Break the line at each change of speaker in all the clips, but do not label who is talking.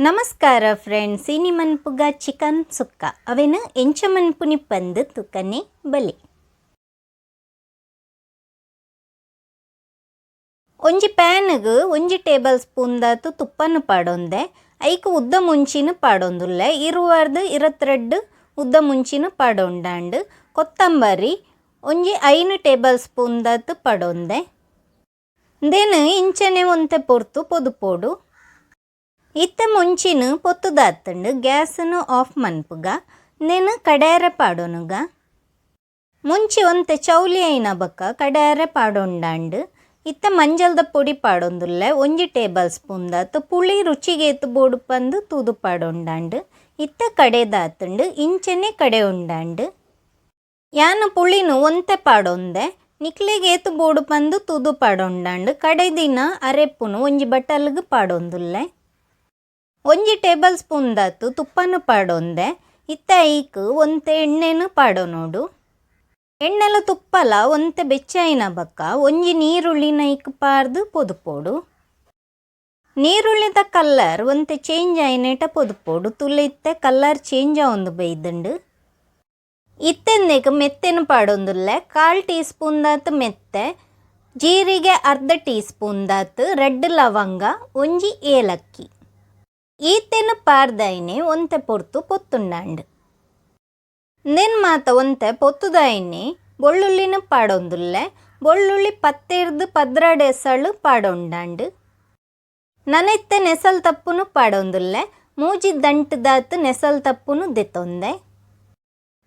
ನಮಸ್ಕಾರ ಫ್ರೆಂಡ್ಸ್, ಇನಿ ಮನ್ಪುಗ ಚಿಕನ್ ಸುಕ್ಕ. ಅವೆನ್ ಎಂಚ ಮನ್ಪುನಿ ಪಂದ್ ತುಕನೆ ಬಲೆ. ಒಂಜಿ ಪ್ಯಾನ್ಗ್ ಒಂಜಿ ಟೇಬಲ್ ಸ್ಪೂನ್ ದಾತ್ ತುಪ್ಪನು ಪಾಡೊಂದೆ. ಐಕ್ ಉದ್ದ ಮುಂಚಿನ ಪಾಡೊಂದುಲ್ಲೆ. 20 22 ಉದ್ದ ಮುಂಚಿನ ಪಾಡೊಂಡಾಂಡ್. ಕೊತ್ತಂಬರಿ ಒಂಜಿ 5 ಟೇಬಲ್ ಸ್ಪೂನ್ ದಾತ್ ಪಾಡೊಂದೆ. ಇಂದೆನ್ ಇಂಚನೆ ಒಂತೆ ಪೊರ್ತು ಪೊದುಪೊಡು. ಇತ್ತೆ ಮುಂಚಿನ ಪೊತ್ತುದಾತುಂಡು. ಗ್ಯಾಸ್ನು ಆಫ್ ಮನ್ಪುಗ. ಇಂದೆನ್ ಕಡ್ಯಾರೆ ಪಾಡೊನುಗ. ಮುಂಚಿ ಒಂತೆ ಚೌಲಿ ಐನ ಬೊಕ್ಕ ಕಡ್ಯಾರೆ ಪಾಡೊಂಡಾಂಡ್. ಇತ್ತೆ ಮಂಜಲ್ದ ಪೊಡಿ ಪಾಡೊಂದುಲ್ಲೆ ಒಂಜಿ ಟೇಬಲ್ ಸ್ಪೂನ್ ದಾತ್. ಪುಳಿ ರುಚಿಗೆ ಏತ್ ಬೋಡು ಪಂದ್ ತೂದು ಪಾಡೊಂಡಾಂಡ್. ಇತ್ತೆ ಕಡೆದಾತುಂಡು. ಇಂಚನೆ ಕಡೆ ಉಂಡಾಂಡ್. ಯಾನ್ ಪುಳಿನು ಒಂತೆ ಪಾಡೊಂದೆ. ನಿಕ್ಲೆಗ್ ಏತ್ ಬೋಡು ಪಂದ್ ತೂದು ಪಾಡೊಂಡಾಂಡ್. ಕಡೆದಿನ ಅರೆಪ್ಪುನು ಒಂಜಿ ಬಟ್ಟಲ್ಗ್ ಪಾಡೊಂದುಲ್ಲೆ. ಒಂಜಿ ಟೇಬಲ್ ಸ್ಪೂನ್ ದಾತ್ ತುಪ್ಪನು ಪಾಡೊಂದೆ. ಇತ್ತೆ ಐಕ್ ಒಂತೆ ಎಣ್ಣೆನು ಪಾಡೊನೊಡು. ಎಣ್ಣೆಲ ತುಪ್ಪಲ ಒಂತೆ ಬೆಚ್ಚಾಯಿನ ಬೊಕ್ಕ ಒಂಜಿ ನೀರುಳ್ಳಿನ ಐಕ್ ಪಾರ್ದ್ ಪೊದುಪೊಡು. ನೀರುಳ್ಳಿದ ಕಲ್ಲರ್ ಒಂತೆ ಚೇಂಜ್ ಆಯಿನೇಟ ಪೊದುಪೊಡು. ತುಲೆ ಇತ್ತೆ ಕಲ್ಲರ್ ಚೇಂಜ್ ಆವೊಂದು ಬೈದುಂಡು. ಇತ್ತೆಂದೆಕ್ ಮೆತ್ತೆನು ಪಾಡೊಂದುಲ್ಲೆ. 1/4 ಟೀ ಸ್ಪೂನ್ ದಾತ್ ಮೆತ್ತೆ, ಜೀರಿಗೆ ಅರ್ಧ ಟೀ ಸ್ಪೂನ್ ದಾತ್, ರೆಡ್ ಲವಂಗ, ಒಂಜಿ ಏಲಕ್ಕಿ. ಈತೆನು ಪಾರ್ದಾಯಿನೆ ಒಂತೆ ಪೊರ್ತು ಪೊತ್ತುಂಡಾಂಡ್. ಇಂದೆನ್ ಮಾತ ಒಂತೆ ಪೊತ್ತುದಾಯಿನೆ ಬೊಳ್ಳುಳ್ಳಿನ ಪಾಡೊಂದುಲ್ಲೆ. ಬೊಳ್ಳುಳ್ಳಿ 10 12 ಎಸಳು ಪಾಡೊಂಡಾಂಡ್. ನನ ಇತ್ತೆ ನೆಸಲ್ ತಪ್ಪುನು ಪಾಡೊಂದುಲ್ಲೆ. 3 ದಂಟು ದಾತ್ ನೆಸಲ್ ತಪ್ಪುನು ದೆತ್ತೊಂದೆ.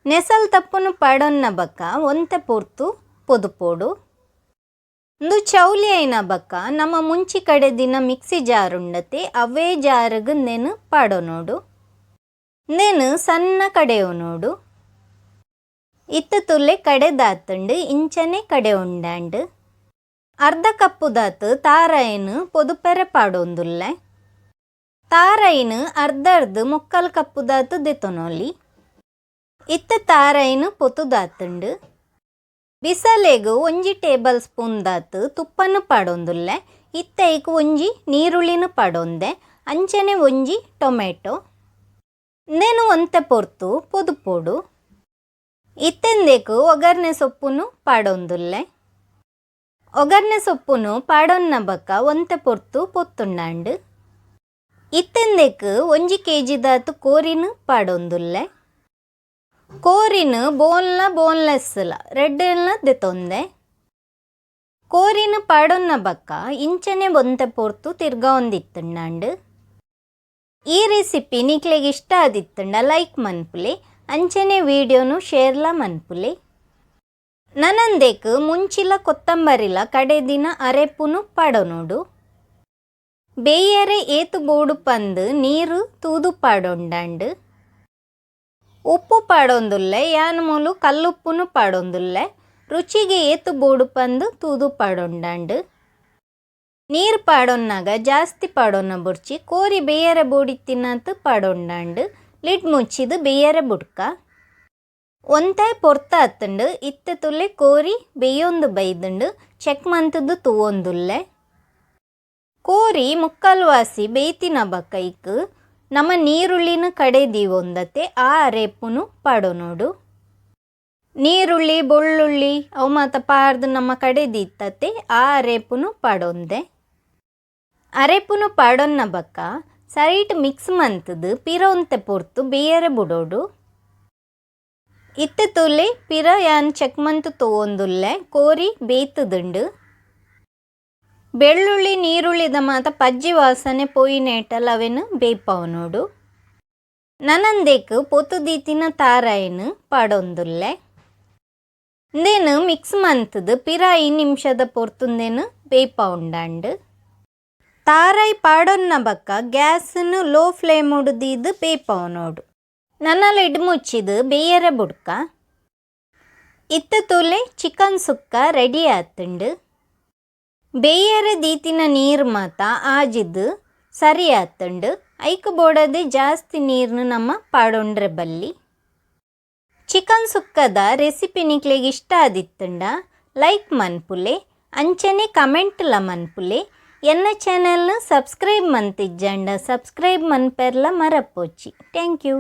ನೆಸಲ್ ತಪ್ಪುನು ಪಾಡೊನ್ನ ಬೊಕ್ಕ ಒಂತೆ ಪೊರ್ತು ಪೊದುಪೊಡು. ಉಂದು ಚೌಲಿ ಐನ ಬೊಕ್ಕ ನಮ್ಮ ಮುಂಚಿ ಕಡೆ ದಿನ ಮಿಕ್ಸಿ ಜಾರ್ ಉಂಡತೆ, ಅವೇ ಜಾರುಗ್ ಇಂದೆನ್ ಪಾಡೊನೊಡು. ಇಂದೆನ್ ಸಣ್ಣ ಕಡೆಯೊನೊಡು. ಇತ್ತೆ ತುಲೆ ಕಡೆದಾತುಂಡು. ಇಂಚನೆ ಕಡೆ ಉಂಡಾಂಡ್. ಅರ್ಧ ಕಪ್ಪು ದಾತ್ ತಾರಾಯಿನ್ ಪೊದುಪೆರೆ ಪಾಡೊಂದುಲ್ಲೆ. ತಾರಾಯಿನ್ ಅರ್ಧರ್ದ್ 3/4 ಕಪ್ಪು ದಾತ್ ದೆತ್ತೊನೊಲಿ. ಇತ್ತೆ ತಾರಾಯಿನ್ ಪೊತುದಾತುಂಡು. ಬಿಸಲೆಗ್ ಒಂಜಿ ಟೇಬಲ್ ಸ್ಪೂನ್ ದಾತ್ ತುಪ್ಪನು ಪಾಡೊಂದುಲ್ಲೆ. ಇತ್ತೆ ಐಕ್ ಒಂಜಿ ನೀರುಳ್ಳಿನ ಪಾಡೊಂದೆ, ಅಂಚನೆ ಒಂಜಿ ಟೊಮೆಟೊ. ಇಂದೆನ್ ಒಂತೆ ಪೊರ್ತು ಪೊದುಪೊಡು. ಇತ್ತೆಂದೆಕ್ ಒಗರ್ನೆ ಸೊಪ್ಪುನು ಪಾಡೊಂದುಲ್ಲೆ. ಒಗರ್ನೆ ಸೊಪ್ಪುನು ಪಾಡೊನ್ನ ಬೊಕ್ಕ ಒಂತೆ ಪೊರ್ತು ಪೊತ್ತುಂಡಾಂಡ್. ಇತ್ತೆಂದೆಕ್ ಒಂಜಿ ಕೆಜಿ ದಾತ್ ಕೋರಿನ್ ಪಾಡೊಂದುಲ್ಲೆ. ಕೋರಿನ್ ಬೋನ್ಲ ಬೋನ್ಲೆಸ್ಲ ರೆಡ್ಡೆಲ್ನ ದೆತ್ತೊಂದೆ. ಕೋರಿನ್ ಪಾಡೊನ್ನ ಬೊಕ್ಕ ಇಂಚನೆ ಒಂತೆ ಪೊರ್ತು ತಿರ್ಗಾವೊಂದಿತ್ತುಂಡಾಂಡ್. ಈ ರೆಸಿಪಿ ನಿಕ್ಲೆಗ್ ಇಷ್ಟ ಆದಿತ್ತುಂಡ ಲೈಕ್ ಮನ್ಪುಲೆ, ಅಂಚನೆ ವಿಡಿಯೋನು ಶೇರ್ಲ ಮನ್ಪುಲೆ. ನನಂದೆಕ್ ಮುಂಚಿಲ ಕೊತ್ತಂಬರಿಲ ಕಡೆದಿನ ಅರೆಪ್ಪುನು ಪಾಡೊನೊಡು. ಬೇಯರೆ ಏತು ಬೋಡು ಪಂದ್ ನೀರು ತೂದು ಪಾಡೊಂಡಾಂಡ್. ಉಪ್ಪು ಪಾಡೊಂದುಲ್ಲೆ. ಯಾನ್ ಮೂಲು ಕಲ್ಲುಪ್ಪುನು ಪಾಡೊಂದುಲ್ಲೆ. ರುಚಿಗೆ ಏತು ಬೋಡು ಪಂದ್ ತೂದು ಪಾಡೊಂಡಾಂಡ್. ನೀರು ಪಾಡೊನ್ನಾಗ ಜಾಸ್ತಿ ಪಾಡೊನ್ನ ಬೊಡ್ಚಿ. ಕೋರಿ ಬೇಯರೆ ಬೋಡಿತ್ತಿನಾತ್ ಪಾಡೊಂಡಾಂಡ್. ಲಿಡ್ ಮುಚ್ಚಿದ್ ಬೇಯರೆ ಬುಡ್ಕ. ಒಂತೆ ಪೊರ್ತಾತುಂಡು. ಇತ್ತೆ ತುಲೆ ಕೋರಿ ಬೇಯೊಂದು ಬೈದುಂಡು. ಚೆಕ್ ಮಂತುದು ತೂವೊಂದುಲ್ಲೆ. ಕೋರಿ 3/4 ವಾಸಿ ಬೇಯ್ತಿನ ಬೊಕ್ಕ ಐಕ್ ನಮ ನೀರುಳ್ಳಿನ ಕಡೆ ದೀವೊಂದತೆ, ಆ ಅರೆಪ್ಪುನು ಪಾಡೊನೊಡು. ನೀರುಳ್ಳಿ, ಬೊಳ್ಳುಳ್ಳಿ ಅವು ಮಾತ ಪಾರ್ದ್ ನಮ್ಮ ಕಡೆ ದೀತತೆ, ಆ ಅರೆಪ್ಪುನು ಪಾಡೊಂದೆ. ಅರೆಪ್ಪುನು ಪಾಡೊನ್ನ ಬೊಕ್ಕ ಸರಿಟ್ ಮಿಕ್ಸ್ ಮಂತುದು ಪಿರ ಒಂತೆ ಪೊರ್ತು ಬೇಯರೆ ಬುಡೊಡು. ಇತ್ತೆ ತುಲೆ ಪಿರ ಯಾನ್ ಚೆಕ್ ಮಂತ್ ತೂವೊಂದುಲ್ಲೆ. ಕೋರಿ ಬೇಯ್ತುದುಂಡು. ಬೆಳ್ಳುಳ್ಳಿ ನೀರುಳ್ಳಿದ ಮಾತ ಪಜ್ಜಿ ವಾಸನೆ ಪೋಯಿನೇಟಲ ಅವೆನ್ ಬೇಯ್ಪಾವೊನೊಡು. ನನಂದೆಕ್ ಪೊತ್ತು ದೀತಿನ ತಾರಾಯಿನ್ ಪಾಡೊಂದುಲ್ಲೆ. ಇಂದೆನ್ ಮಿಕ್ಸ್ ಮಂತುದು ಪಿರ 5 ನಿಮಿಷದ ಪೊರ್ತು ಇಂದೆನ್ ಬೇಯ್ಪಾವುಂಡಾಂಡ್. ತಾರಾಯಿ ಪಾಡೊನ್ನ ಬೊಕ್ಕ ಗ್ಯಾಸ್ನು ಲೋ ಫ್ಲೇಮ್ ದೀದ್ ಬೇಯ್ಪಾವೊನೊಡು. ನನ ಲಿಡ್ ಮುಚ್ಚಿದ್ ಬೇಯರೆ ಬುಡ್ಕ. ಇತ್ತೆ ತುಲೆ ಚಿಕನ್ ಸುಕ್ಕ ರೆಡಿ ಆತುಂಡು. ಬೇಯರೆ ದೀತಿನ ನೀರು ಮಾತ ಆಜಿದ್ ಸರಿ ಆತುಂಡು. ಐಕ್ ಬೋಡದೆ ಜಾಸ್ತಿ ನೀರ್ನು ನಮ್ಮ ಪಾಡೊಂಡ್ರೆ ಬಲ್ಲಿ. ಚಿಕನ್ ಸುಕ್ಕದ ರೆಸಿಪಿ ನಿಕ್ಲೆಗ್ ಇಷ್ಟ ಆದಿತ್ತುಂಡ ಲೈಕ್ ಮನ್ಪುಲೆ, ಅಂಚನೆ ಕಮೆಂಟ್ಲ ಮನ್ಪುಲೆ. ಎನ್ನ ಚಾನೆಲ್ನ ಸಬ್ಸ್ಕ್ರೈಬ್ ಮಂತಿಜ್ಜಂಡ ಸಬ್ಸ್ಕ್ರೈಬ್ ಮನ್ಪೆರ್ಲ ಮರಪೋಚಿ. Thank you.